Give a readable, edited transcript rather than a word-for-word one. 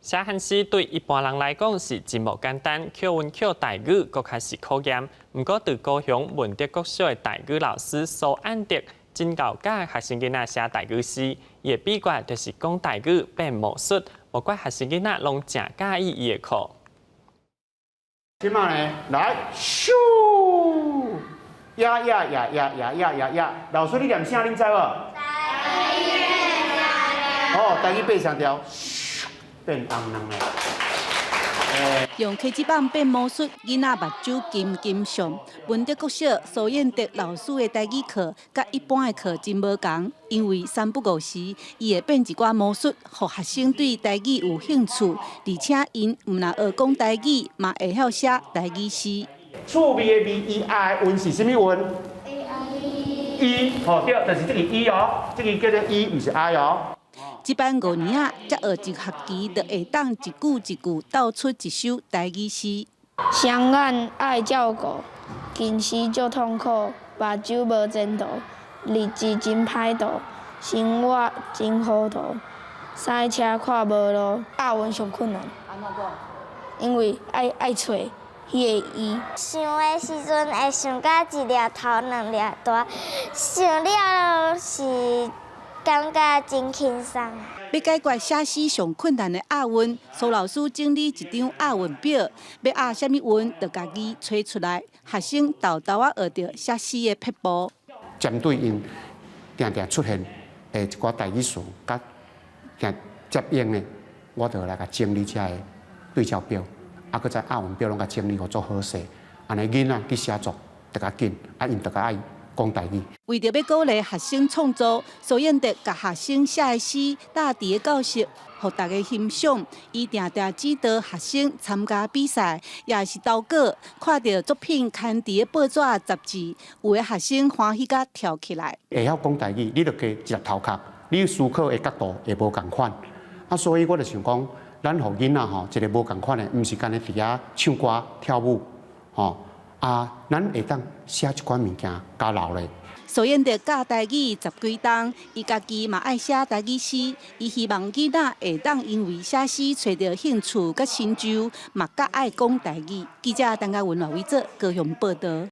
寫漢詩對一般人來講是真無簡單，扣韻扣台語閣較是考驗。毋過，佇高雄文德國小的台語老師蘇安德，真𠢕教學生囡仔寫台語詩。伊的秘訣就是講台語變魔術，無怪學生囡仔攏誠佮意伊的課。這馬呢，來，咻，呀呀呀呀呀呀呀呀！老師，你念啥？恁知無？哦，台語變聲調，變紅卵的。用溪子棒變魔術，囡仔目睭金金閃。文德國小蘇燕德老師的台語課，佮一般的課真無仝，因為三不五時，伊會變一寡魔術，予學生對台語有興趣，而且𪜶毋但學講台語，嘛會曉寫台語詩。趣味的味，伊愛的韻是啥物韻？E，吼對，就是這個 E 哦，這個叫做 E，毋是 I 哦。這班5年仔，才學一學期，就會當一句一句鬥出一首台語詩。雙眼愛照顧，近視足痛苦，目睭無前途，日子真歹度，生活真糊塗，駛車看無路，押韻上困難。因為愛揣彼個 E。想的時陣會想甲一粒頭兩粒大，想了是感覺真輕鬆。欲解決寫詩上困難的押韻，蘇老師整理一張押韻表，欲押啥物韻，就共伊揣出來，學生沓沓仔學著寫詩的撇步。針對𪜶定定出現的一寡台語詞，佮定接應的，我就來共整理這个對照表，啊，閣再押韻表攏共整理予足好勢，按呢囡仔去寫作就較緊，啊，𪜶就較愛講台語。為著欲鼓勵學生創作，蘇燕德共學生寫的詩貼佇个教室，予大家欣賞。伊定定指導學生參加比賽，也是投稿，看著作品刊佇个報紙雜誌，有的學生歡喜甲跳起來。會曉講台語，你著加一粒頭殼，你思考的角度會無仝款。啊，所以我就想講，咱予囡仔吼一个無仝款的，毋是干焦佇遐唱歌跳舞，吼啊，咱會當寫一寡物件交留咧。蘇燕德教台語十幾冬，伊家己嘛愛寫台語詩。伊希望囡仔會當因為寫詩揣著興趣佮成就，嘛較愛講台語。記者陳嘉文、賴偉哲高雄報導。